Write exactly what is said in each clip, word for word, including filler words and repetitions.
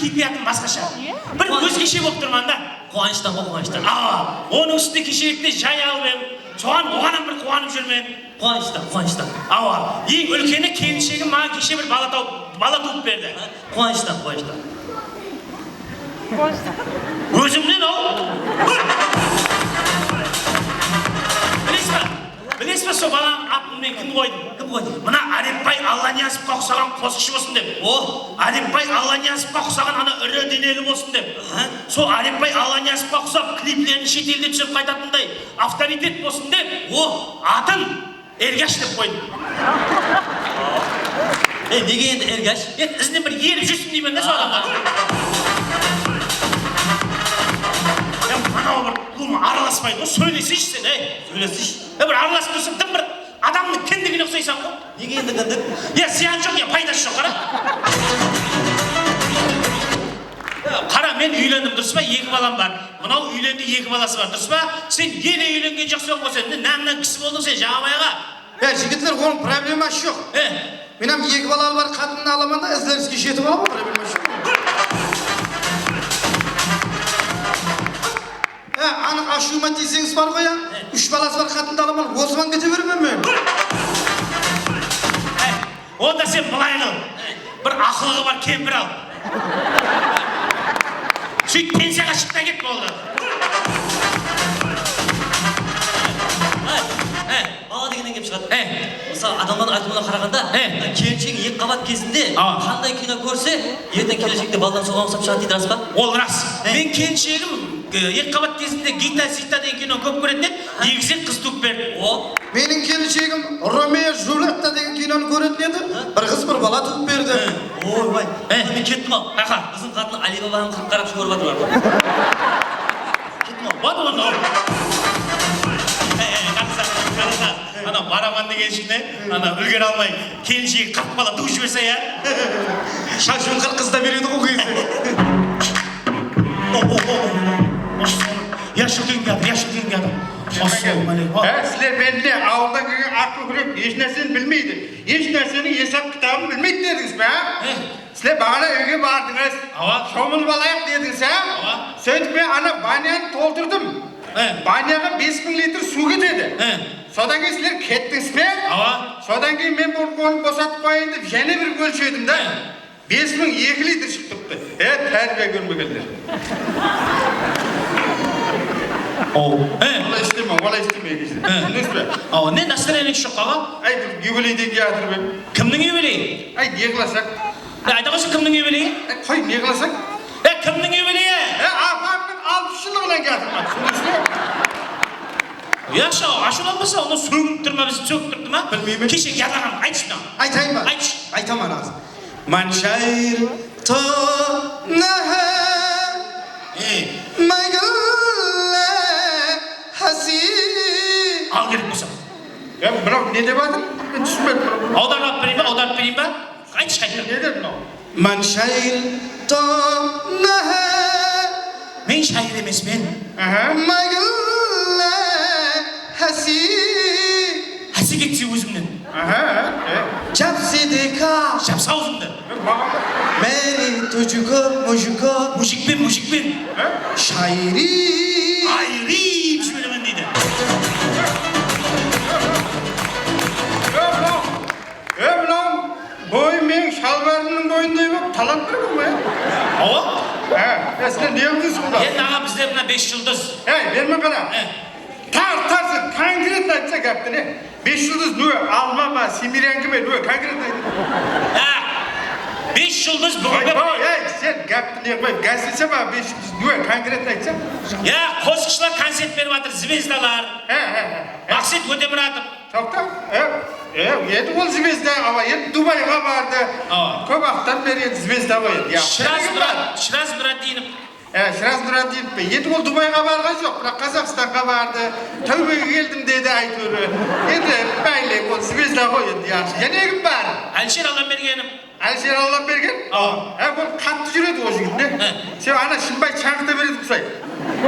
keypiyatım basqasha. Bir ózgeshe bolıp turman da. Quwanıshtan ǵoy, quwanıshtan. Awa, onıń ústine keshelikte jay alıp em, soǵan, oǵan hám bir quwanıp júrmen. Quwanıshtan, quwanıshtan. Awa, eń úlkeni kelinshegim maǵan keshe bir bala tawıp, bala tuwıp berdi. Quwanıshtan, quwanıshtan. Ózimnen-aw. Bilesiz ba? Bilesiz ba, sol balanıń atın men kim qoydım? Kim qoydı? Mına Árepbay Allaniyazovqa uqsaǵan qosıqshı bolsın dep. O, Árepbay Allaniyazovqa uqsaǵan ana iri deneli bolsın dep. Aha. Sol Árepbay Allaniyazovqa uqsap kliplerin shet elde túsirip qaytatınday avtoritet bolsın dep. O, atın Ergash dep qoydım. E, nege endi Ergash? Endi izinen bir erip júrsin deymen de sol adamǵa. Ya, manaw bir ulıwma aralaspaydı ǵoy, sóyleseyshi sen, ey. Sóyleseyshi. Ya, bir aralasıp tursań, dım bir adamnıń kindigine uqsaysań ǵoy. Nege endi kindik? Ya, zıyanı joq, ya, paydası joq, qara. Ya, qara, men úylendim, durıs pa? Eki balam bar. Mınaw úylendi, eki balası bar, durıs pa? Sen ele úylengen joqsań ǵoy sen. Mine, námnan kisi boldıń sen, jańa bay aǵa. Ya, jigitler, onıń probleması joq. E. Men hám eki balalı bar qatındı alaman da, izlerińizge jetip alaman, problema joq. E, anıq ashıwıma tiyseńiz bar ǵoy, ya. E. Úsh balası bar qatındı alaman, ozıman kete beremen men. E, onda sen bılay qıl. Bir aqılıǵı bar kempir al. Sóyt pensiyaǵa shıqta ket, boldı. Ay, ay, bala degennen kelip shıǵadı. Ay. Mısalı, adamlardıń aytıwına qaraǵanda, ay, kelinshek eki qabat gezinde, awa, qanday kino kórse, erteń keleshekte baladan soǵan uqsap shıǵadı deydi, ras pa? Ol ras. Ay. Men kelinshegim, e, eki qabat gezinde Gita Zita degen kinonı kóp kóretin edi, egizek qız tuwıp berdi. O. Meniń kelinshegim Romeo Julietta degen kinonı kóretin edi, bir qız bir bala tuwıp berdi. Oy, oy. E. Men kettim-aw. Qaqa. Qızdıń qatını Alibabanıń qırqın qarap shıǵarıp atırlar. Kettim-aw. Bar onda. E, e, qarasa, qarasa. Ana baraman degen ishine, ana úlgere almay, kelinshegi qırq bala tuwıp jiberse ya. Shashın qırq qız da beredi ǵoy kezi. O, o, o, o. Yash úlken kiyatır, yash úlken kiyatır. Assalamu aleykum. Há, sizler mende awıldan kelgen aq kókirek hesh nárseni bilmeydi, hesh nárseniń esap kitabın bilmeydi dedińiz be, há? Sizler baǵana úyge bardıńız. Awa. Shomılıp alayıq dedińiz, há? Awa. Sóytip men ana banyanı toltırdım. He. Banyaǵa bes mıń litr suw ketedi. He. Sodan keyin sizler kettińiz be? Awa. Sodan keyin men bul, bunı bosatıp qoyayın dep jáne bir ólshedim da. He. Bes mıń eki litr shıǵıp turıptı. E, tárbiya kórmegenler. Aw. He. Olay isteme, olay isteme, kishire. He. Túsindińiz be? Awa, ne, настроениеńiz joq, aǵa? Ay, bir yubileyden kiyatırıp em. Kimniń yubileyi? Ay, ne qılasaq? Ya, ayta qoysa, kimniń yubileyi? Ay, qoy, ne qılasaq? Ya, kimniń yubileyi? E, apamnıń alpıs jıllıǵınan kiyatırman, túsindińiz be? Yaqshı, ashıwlanbasa, onda sóginip tur ma, bizi sógip turıptı ma? Bilmeymen. Keshe yadlaǵan, aytshı mına. Aytayın ba? Aytshı. Aytaman házir. Manshair to nahe, ey, maygılle hasi. Al, kerek bolsa. Ya, mınaw ne dep atır? Men túsinbedim. Awdarıp bereyin be, awdarıp bereyin be? Aytshı, qayta. Ne dedi mınaw? Manshair to nahe. Men shayır emespen. Aha. Maygılle hasi. Hásiyet ketse ózińnen. Aha, e. Jab sidika. Jabsa awzıńdı. E, maǵan. Meni tujuko, mujiko. Mujikpen, mujikpen. E? Shayri. Ayırıp jiberemen deydi. E, mınaw. E, mınaw. Boyı meniń shalbarımnıń boyınday bolıp, talant bar ǵoy. Awa. Há, esine ne qıldınız bunda? Endi aǵa bizde mına bes juldız. Ey, berme qara. He. Tar, tar sen, konkretno aytsa gápti ne? Bes juldız ne? Alma ma, semiryanka ma, ne? Konkretno ayt. Há. Bes juldız búgingi. Ay, ey, sen gápti ne qılayın? Gástilse ma, bes juldız ne? Konkretno aytsa. Ya, qosıqshılar koncert berip atır, zvezdalar. He, he, he. Maqset Ótemuratov. Toqta, e, e, endi ol zvezda, awa, endi Dubayǵa bardı. Awa. Kóp waqıttan beri endi zvezda ǵoy endi, yaqshı. Shıraz Murat, Shıraz Muratdinov. E, Shıraz Muratdinov pe? Endi ol Dubayǵa barǵan joq, biraq Qazaqstanǵa bardı. Táwbege keldim dedi, áytewir. Endi, máyli, ol zvezda ǵoy endi, yaqshı. Jáne kim bar? Alisher Allambergenov. Alisher Allambergen? Awa. Há, bul qattı júredi ol jigit, ne? He. Sen ana Shımbay shańǵıta beredi uqsaydı.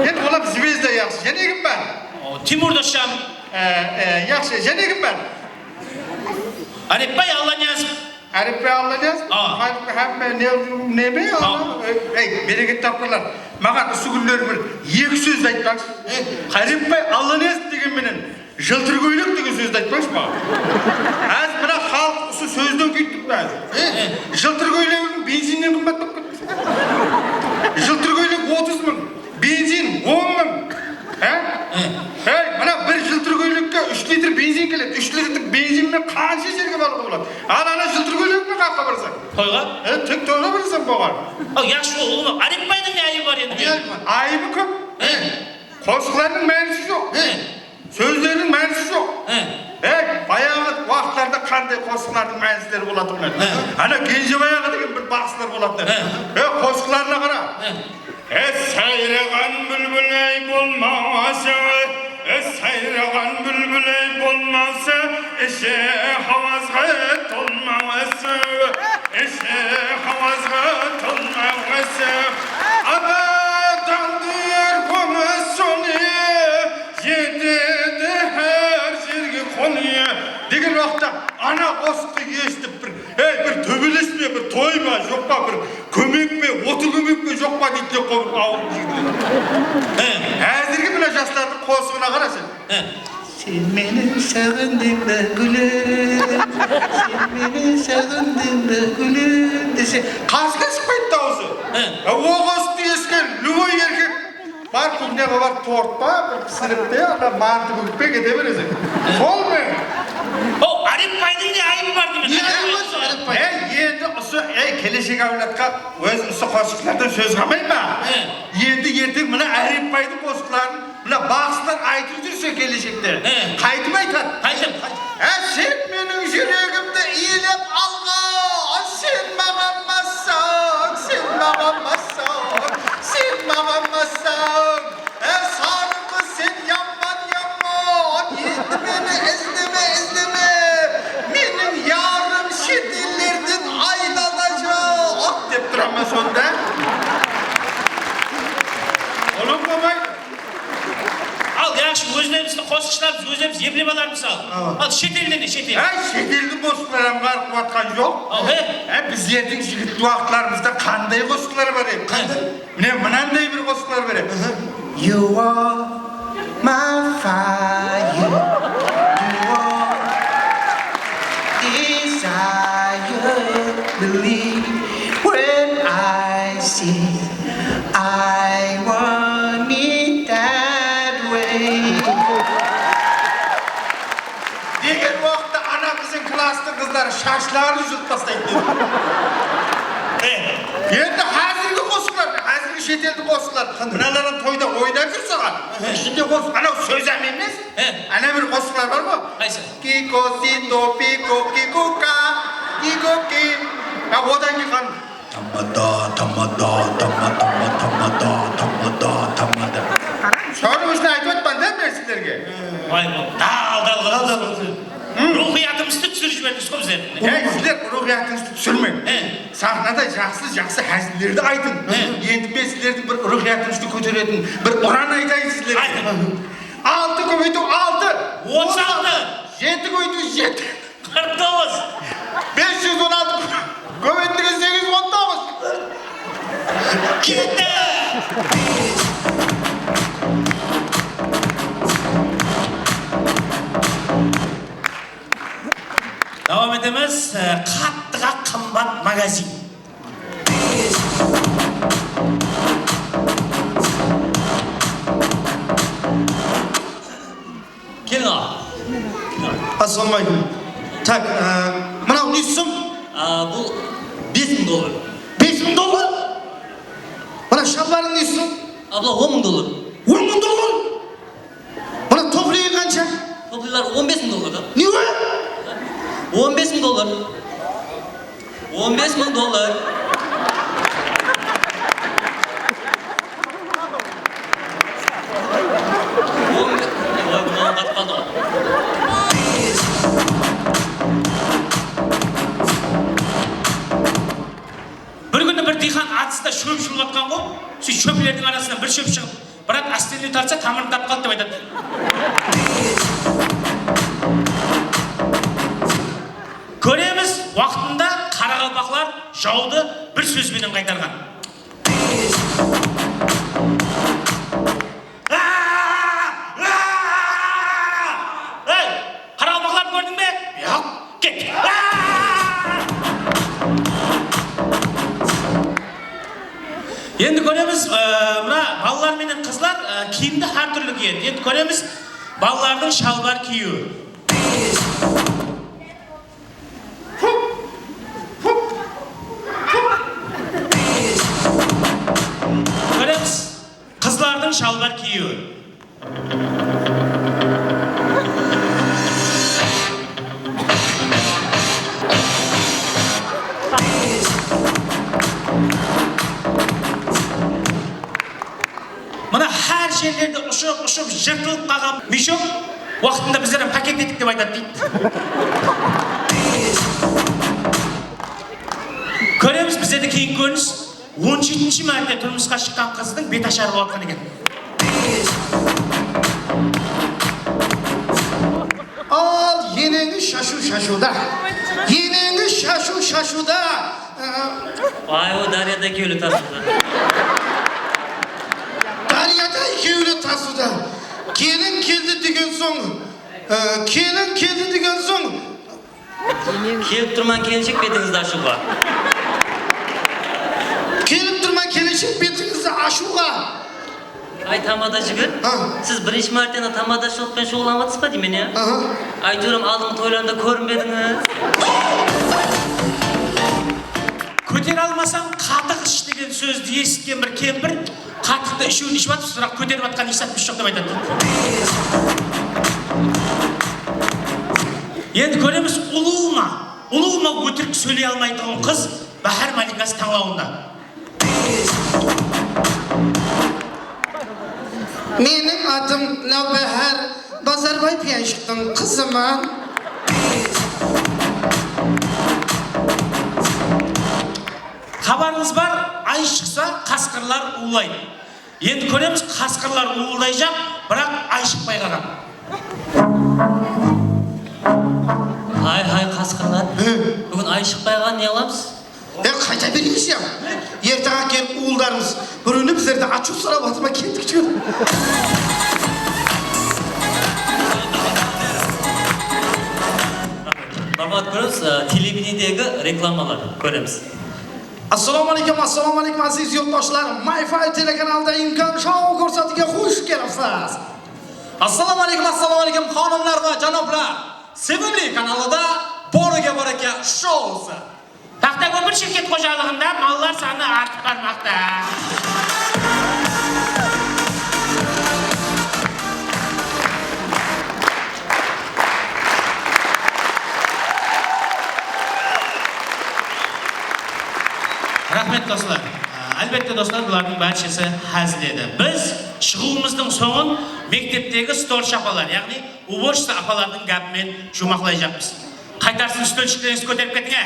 Endi ol hám zvezda, yaqshı. Jáne kim bar? O, Timur Dosjan. E, e, yaqshı. Jáne kim bar? Árepbay Allaniyazov. Árepbay Allaniyazov, a, hámme ne, neme, a, ey, bereket tapqırlar. Maǵan usı kúnleri bir eki sózdi aytpańshı. E, Árepbay Allaniyazov degen menen jıltır kóylek degen sózdi aytpańshı maǵan. Házir mına xalıq usı sózden kúyip turıptı házir. E, jıltır kóylegiń benzinnen qımbat bolıp ketti. Jıltır kóylek otız mıń, benzin on mıń. He? He. Hey, mına bir jıltır kóylekke úsh litr benzin keledi. Úsh litrlik benzin menen qansha jerge barıwǵa boladı? Al, ana jıltır kóylek menen qayaqqa barasań? Toyǵa? He, tek toyǵa barasań buǵan. Aw, yaqshı, ulıwma, Árepbaydıń ne ayıbı bar endi? Ne ayıbı bar? Ayıbı kóp. He. Qosıqlardıń mánisi joq. He. Sózlerdiń mánisi joq. He. He, bayaǵı waqıtlarda qanday qosıqlardıń mánisleri bolatuǵın edi. He. Ana Genjebay aǵa degen bir baqsılar bolatuǵın edi. He. He, qosıqlarına qara. He. E, sayraǵan búlbúl-ey bolmasa, e, sayraǵan búlbúl-ey bolmasa, ishi hawazǵa tolmasa, ishi hawazǵa tolmasa. Ana, táǵdir kómir sonı, jetedi hár jerge qonı. Degen waqıtta ana qosıqtı esitip bir Ey, bir tóbeles pe, bir toy ma, joq pa, bir kómek pe, otın kómek pe, joq pa deydi de, qo-, awıldıń jigitleri. He. Házirgi mına jaslardıń qosıǵına qara sen. He. Sen meni saǵındıń ba, gúlim? Sen meni saǵındıń ba, gúlim? Dese, qasına shıqpaydı dawısı. He. Ya, o qosıqtı esitken любой erkek Bar, kuxnyaǵa bar, tort pa, bir pisirip pe, ana mantı búgip pe kete bereseń. Sol men. O, Árepbaydıń ne ayıbı bar deymen? Ne ayıbı bar usı Árepbaydıń? Ey, endi usı, ey, keleshek áwladqa óz usı qosıqlardan sóz qalmay ma? He. Endi erteń mına Árepbaydıń qosıqların mına baqsılar aytıp júrse keleshekte. He. Qaytıp aytadı. Qaytıp. Á, sen meniń júregimdi iyelep alǵan, sen maǵan massań, sen maǵan massań, sen maǵan massań. Á, sarıqlı sen yaman, yaman, endi meni izleme, izleme. Meniń yarım shet ellerden aylanajaq, dep turaman sonda. Olam bolmaydı. Al, yaqshı, ózlerimiz qosıqshılarmız, ózlerimiz eplep alarmız, al. Awa. Al, shet elde ne, shet el? Áy, shet eldiń qosıqları hám barıp atqan joq. Aw, he? Á, bizlerdiń jigit waqıtlarımızda qanday qosıqlar bar edi? Qanday? Mine, mınanday bir qosıqlar bar edi. Aha. You are my fire, you are desire, believe when I say I want it that way. Degen waqıtta ana biziń klasstıń qızları shashların júlip taslaydı dedi. E, endi házirgi qosıqlar, házirgi shet eldiń qosıqları. Mınalar hám toyda oynap júr saǵan. Ishinde qosıq, anaw sóz hám emes. He. Ana bir qosıqlar bar ǵo. Qaysı? Kiko, sito, piko, kikuka, kikoki. Ha, odan keyin qan-, tamada, tamada, tama, tama, tamada, tamada, tamada. Sonıń ushın aytıp atpan da men sizlerge. Vay, bul dal-dal qıladı. Ruwxıyatımızdı túsirip jiberdińiz ǵo bizlerdiń. Ey, sizler ruwxıyatımızdı túsirmeń. He. Saxnada jaqsı, jaqsı házillerdi aytıń. He. Endi men sizlerdiń bir ruwxıyatımızdı kóteretin bir uran aytayın sizlerge. Aytıń. Altı kóbeytiw altı. Otız altı. Jeti kóbeytiw jeti. Qırq toǵız. Bes júz on altı kóbeytilgen segiz júz on toǵız. Ketti! Dawam etemiz. E, qattıǵa qımbat magazin. Keliń, aǵa. Assalamu aleykum. Tak, e, mınaw ne sum? A, bul bes mıń dollar. Bes mıń dollar? Mına shalbarıń ne sum? A, bular on mıń dollar. On mıń dollar? Mına tofligiń qansha? Tofliler on bes mıń dollar da. Ne? On bes mıń dollar. On bes mıń dollar. On bes, oy, mınaw qatıp qaldı ǵoy. Bir kúni bir diyqan atısta shóp julıp atqan ǵoy. Sóytip shóplerdiń arasınan bir shóp shıǵıp, brat, ástenden tartsa, tamırın tartıp qaldı, dep aytadı. Kóremiz, waqtında Qaraqalpaqlar jawdı bir sóz benen qaytarǵan. Ey, qaraqalpaqlardı kórdiń be? Yoq. Ket. Endi kóremiz, e, mına balalar menen qızlar, e, kiyimdi hár túrli kiyedi. Endi kóremiz balalardıń shalbar kiyiwi. Kóremiz, qızlardıń shalbar kiyiwi. Mına hár jerlerde ushırıp, ushırıp, jırtılıp qalǵan mishok waqtında bizler hám paket ettik dep aytadı deydi. Kóremiz, bizlerde keyingi kórinis on jetinshi márte turmısqa shıqqan qızdıń beti ashar bolıp atqan eken. Al, eneńiz shashıw shashıwda. Eneńiz shashıw shashıwda. Ay, o dáryada kewli tasıwda. Dáryada kewli tasıwda. Kelin keldi degen soń, e, kelin keldi degen soń. Kelip turman kelinshek betińizdi ashıwǵa. Kelip turman kelinshek betińizdi ashıwǵa. Ay, tamada jigit, ha, siz birinshi márteni tamadashılıqpen shuǵıllanıp atırsız ba deymen, ya? Aha. Áytewir, aldınǵı toylarında kórinbedińiz. Kótere almasań, qatıq ish degen sózdi esitken bir kempir qatıqtı úshewin iship atıpsız, biraq kóterip atqan esapımız joq dep aytadı. Endi kóremiz, ulıwma, ulıwma ótirik sóyley almaytuǵın qız Báhár malikası tańlawında. Meniń atım Náwbáhár, Bazarbay Piyanshıqtıń qızıman. Xabarıńız bar, ay shıqsa, qasqırlar uwlaydı. Endi kóremiz, qasqırlar uwıldayjaq, biraq ay shıqpay qalǵan. Hay, hay, qasqırlar. He. Búgin ay shıqpay qalǵan, ne qılamız? E, qayta bereyik sen. Ertaǵı kelip uwıldarımız birewine bizlerden ashıw sorap atır ma, kettik júr. Marhamat, kóremiz, e, televideniedegi reklamalar kóremiz. Assalawma aleykum, assalawma aleykum, aziz yurtdoshlar. MyFi telekanalida Imkan shou kórsatuvge xush kelipsiz. Assalawma aleykum, assalawma aleykum, xonimlar va janoblar. Sevimli kanalida Boriga baraka shousi. Taxtakópir shirket xojalıǵında mallar sanı artıp barmaqta. Raxmet, doslar. Álbette, doslar, bulardıń bárshesi házil edi. Biz shıǵıwımızdıń sońın mekteptegi storch apalar, yaǵnıy uborshica apalardıń gápi menen juwmaqlayjaqpız. Qaytarsın, ústelshiklerińizdi kóterip ketiń, e!